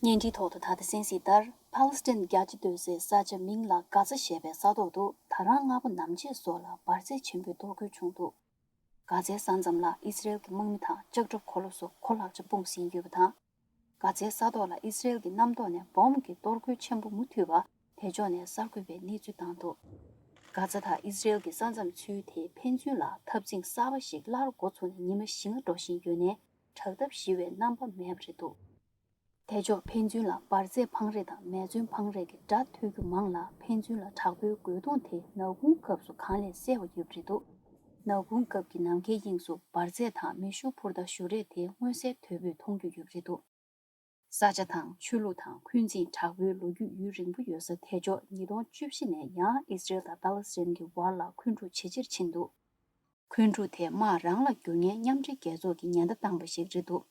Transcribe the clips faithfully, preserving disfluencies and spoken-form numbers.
བརྙན་འཕྲིན་ཐོག་ཏུ་ད་ལྟ་གསན་གཟིགས་ལྟར། ཕཱ་ལེ་སི་ཐན་རྒྱ་ཆེ་སྡོད་སའི་ས་ཆ་མིང་ལ་གྷ་ཛ་ཞེས་པའི་ས་ཐོག་ཏུ་ད་རང་སྔ་པོ་ནམ་ཕྱེད་སོགས་ལ་འབར་རྫས་ཆེན་པོས་གཏོར་རྒོལ་བྱུང་འདུག་གྷ་ཛའི་ས་མཚམས་ལ་ཨི་སི་རེལ་གྱི་དམག་མི་དང་ལྕགས་ཁྲབ་འཁོར་ལོ་སོགས་གོ་ལག་ཆ་སྤུངས་ཟིན་ཡོད་པ་དང་། གྷ་ཛའི་ས་ཐོག་ལ་ཨི་སི་རེལ་གྱི་གནམ་ཐོག་ནས་འབོམ་གྱི་གཏོར་རྒོལ་ཆེན་པོ་མུ་མཐུད་པ་དེ་ཕྱོགས་ནས་གསར་འགོད་པས་གནས་ཚུལ་བཏང་འདུག་གྷ་ཛ་དང་ཨི་སི་རེལ་གྱི་ས་མཚམས་ཚུལ་དེ་ཕན་ཚུན་ལ་འཐབ་འཛིང་གསར་པ་ཞིག་སླར་འགོ་ཚུགས་ནས་ཉི་མ་བཞི་ལྔ་འགྲོ་བཞིན་ཡོད་ནའི། དྲག་འཐབ་ཞི་བའི་རྣམ་པ་མེད་པ་རེད་འདུག་དེ་ཕྱོགས་ཕན་ཚུན་ལ་འབར་རྫས་འཕངས་རེས་དང་མེ་མཚོན་འཕངས་རེས་ཀྱི་སྒྲ་ཐོས་རྒྱུ་མང་ལ། ཕན་ཚུན་ལ་དྲག་པོའི་རྒོལ་རྡུང་དེ་ནག་ཁུང་སྐབས་སུ་གང་ལས་གསལ་བ་ཡོད་པ་རེད་འདུག་ནག་ཁུང་སྐབས་ཀྱི་ནམ་མཁའི་དབྱིངས་སུ་འབར་རྫས་དང་མེ་ཤུགས་འཕུར་མདའ་གཞུ་རེས་དེ་མངོན་གསལ་དོད་པོས་མཐོང་རྒྱུ་ཡོད་པ་རེད་འདུག་ས་ཆ་དང་ཆོས་ལུགས་དང་འཁོན་འཛིན་དྲག་པོའི་ལོ་རྒྱུས་ཡུན་རིང་པོ་ཡོད་ས་དེ་ཕྱོགས་ཉིས་སྟོང་བཅུ་བཞི་ནས་ཡང་ཨི་སི་རེལ་དང་པཱ་ལེ་སི་ཐན་གྱི་བར་ལ་འཁོན་འཁྲུག་ཇེ་ཆེར་ཕྱིན་འདུག་འཁོན་འཁྲུག་དེ་དམག་རང་ལ་བསྒྱུར་ཉེན་མཉམ་འབྲེལ་རྒྱལ་ཚོགས་ཀྱིས་ཉེན་བརྡ་བཏང་པ་ཞིག་རེད་འདུག་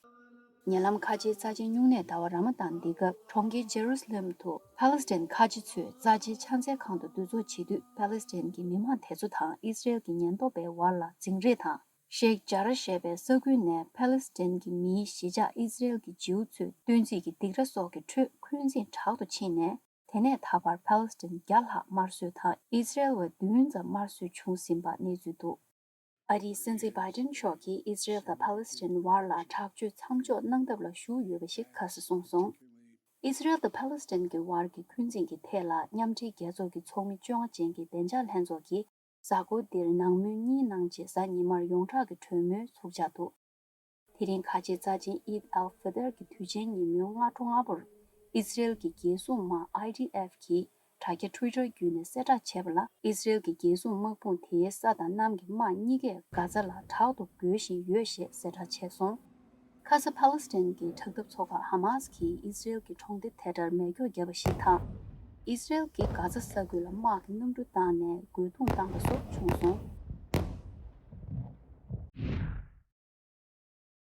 ཉེ་ལམ་ཁ་ཆེའི་རྩ་ཆེན་སྨྱུང་གནས་ཟླ་བ་ར་མ་དཱན་འདི་སྐབས་གྲོང་ཁྱེར་ཇེ་རུ་སི་ལེམ་དུ་ཕཱ་ལེ་སི་ཐན་ཁ་ཆེ་ཚོས་རྩ་ཆེའི་ཕྱག་འཚལ་ཁང་དུ་འདུ་ཚོགས་བྱེད་དུས། ཕཱ་ལེ་སི་ཐན་གྱི་མི་མང་དེ་ཚོ་དང་ཨི་སི་རེལ་གྱི་ཉེན་རྟོག་པའི་བར་ལ་འཛིང་རེས་དང་། ཤེག་ཇ་ར་ཞེས་པའི་ས་ཁུལ་ནས་ཕཱ་ལེ་སི་ཐན་གྱི་མིའི་གཞིས་ཆགས་ཨི་སི་རེལ་གྱི་ཇིའུ་ཚོས་བཏོན་རྩིས་ཀྱི་སྡིགས་ར་སོགས་ཀྱི་ཁྲོད་འཁོན་འཛིན་དྲག་ཏུ་ཕྱིན་ནས། དེ་ནས་ད་བར་ཕཱ་ལེ་སི་ཐན་བརྒྱ་ལྷག་དམར་གསོད་དང་ཨི་སི་རེལ་བ་བདུན་ཙམ་དམར་གསོད་བྱུང་ཟིན་པ་གནས་ཚུལ་འདུག་ཨ་རིའི་སྲིད་འཛིན་བྷའི་ཌེན་མཆོག་གིས་ཨི་སི་རེལ་དང་ཕཱ་ལེ་སི་ཐན་བར་ལ་དྲག་སྤྱོད་མཚམས་འཇོག་གནང་ཐབས་ལ་ཞུགས་ཡོད་པ་ཞིག་ཁ་གསལ་གསུངས་སོང་། ཨི་སི་རེལ་དང་ཕཱ་ལེ་སི་ཐན་གྱི་བར་གྱི་འཁོན་འཛིན་གྱི་ཐད་ལ་མཉམ་འབྲེལ་རྒྱལ་ཚོགས་ཀྱི་ཚོགས་མི་བཅོ་ལྔ་ཅན་གྱི་བདེ་འཇགས་ལྷན་ཚོགས་ཀྱིས་གཟའ་འཁོར་འདིར་ནང་མོལ་གཉིས་གནང་རྗེས། གཟའ་ཉི་མར་ཡོངས་གྲགས་ཀྱི་གྲོས་མོལ་ཚུགས་འཆར་འདུག་དེ་རིང་ཁ་ཆེའི་རྩ་ཆེན་ཨིད་ཨལ་ཧྥི་ཏར་གྱི་དུས་ཆེན་ཉིན་མོའི་སྔ་དྲོ་སྔ་པོར། ཨི་སི་རེལ་གྱི་རྒྱལ་སྲུང་དམག་ཨའི་ཌི་ཨེཕ་གིས་དྲ་རྒྱ་ཊུའི་ཊར་བརྒྱུད་ནས་གསལ་བསྒྲགས་བྱས་པ་ལ། ཨི་སི་རེལ་གྱི་རྒྱལ་སྲུང་དམག་དཔུང་དེའི་ས་དང་གནམ་གྱི་དམག་གཉིས་ཀས་གྷ་ཛ་ལ་དྲག་ཏུ་རྒོལ་བཞིན་ཡོད་ཞེས་གསལ་བསྒྲགས་བྱས་སོང་། ཁ་ས་ཕཱ་ལེ་སི་ཐན་གྱི་དྲག་འཐབ་ཚོགས་པ་ཧ་མཱ་སི་གིས་ཨི་སི་རེལ་གྱི་གྲོང་སྡེ་དེ་གར་མེ་སྒྱོགས་བརྒྱབ་པ་ཞིག་དང་། ཨི་སི་རེལ་གྱིས་གྷ་ཛ་ས་ཁུལ་ལ་དམག་གི་གནམ་གྲུ་བཏང་ནས་རྒོལ་རྡུང་བཏང་པ་སོགས་བྱུང་སོང་།